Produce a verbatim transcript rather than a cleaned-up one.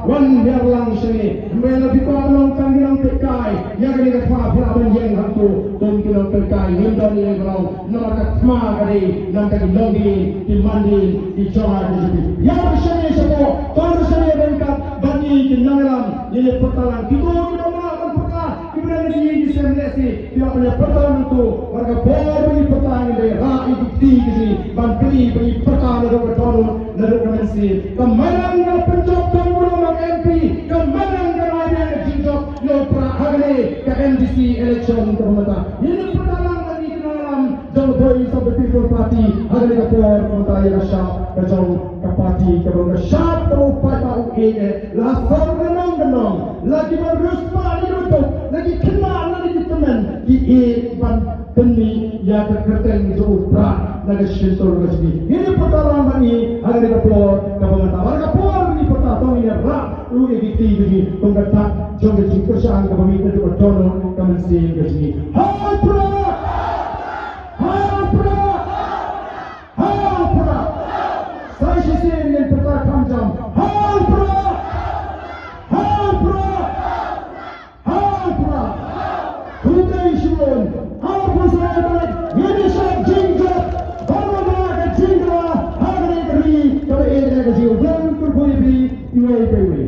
Wan hiar lang shane, hynrei lada phi kwah ban long tang ki nongpeitkai ïa kane ka thma, phi lah ban ïeng hangto kum ki nongpeitkai. Ngim don ei ei ban long, namar ka thma ka dei na ka bynta ki longdien, ki mandien, ki jong ngi ki jong phi. Ïa ka shane shapoh, to ka shane ryngkat bad ngi ki nongïalam, ngin ïa pyrta lang. Kito kiba ym lah ban pyrta, kiba dang ïa ki sem lehse, ki lah ban ïa pyrta nangto. Wat ka por ba ngi pyrta, ngin da rah ïa ki kti ki jong ngi ban pyni ba ngi pyrta naduh ka dohnud, naduh ka mynsiem. Ka Mairang ka la pynjop tang u nongmih M P, ka Mairang ka la ïa ka jingjop ïa u Prah ha kane ka M D C election kaba mynta. Ngin ïa pyrta lang bad ngi ki nongïalam jong ka Voice of the People Party ha kane ka por kaba mynta, ïa ka shap ka jong ka party, kaba long ka shap kaba u paidbah u ïeit eh. La sor ka nong ka nong, la kiba riewspah, la kiba duk, la ki khynnah, la ki tymmen, ki ïeit ban pynmih ïa ka kyrteng jong u Prah na ka shyntur ka jong ngi. Ngin ïa pyrta lang bad ngi ha kane ka por kaba mynta. Bad ha ka por ba ngi pyrta, to ngin ïa rah ruh ïa ki kti ka jong ngi kum ka dak jong ka jingkyrshan kaba mih naduh ka dohnud ka mynsiem ka jong ngi. Ha u Prah! Ha u Prah! Ha u Prah! Sa shisien ngin pyrta kham jam. Ha u Prah! Ha u Prah! Ha u Prah! Khublei shibun. Ha u Prah, sa ngin ïa shad jingjop ban wanrah ka jingkylla ha kane ka ri kaba ïeit ka jong ngi. Kyrkhu ïa phi iwei pa iwei.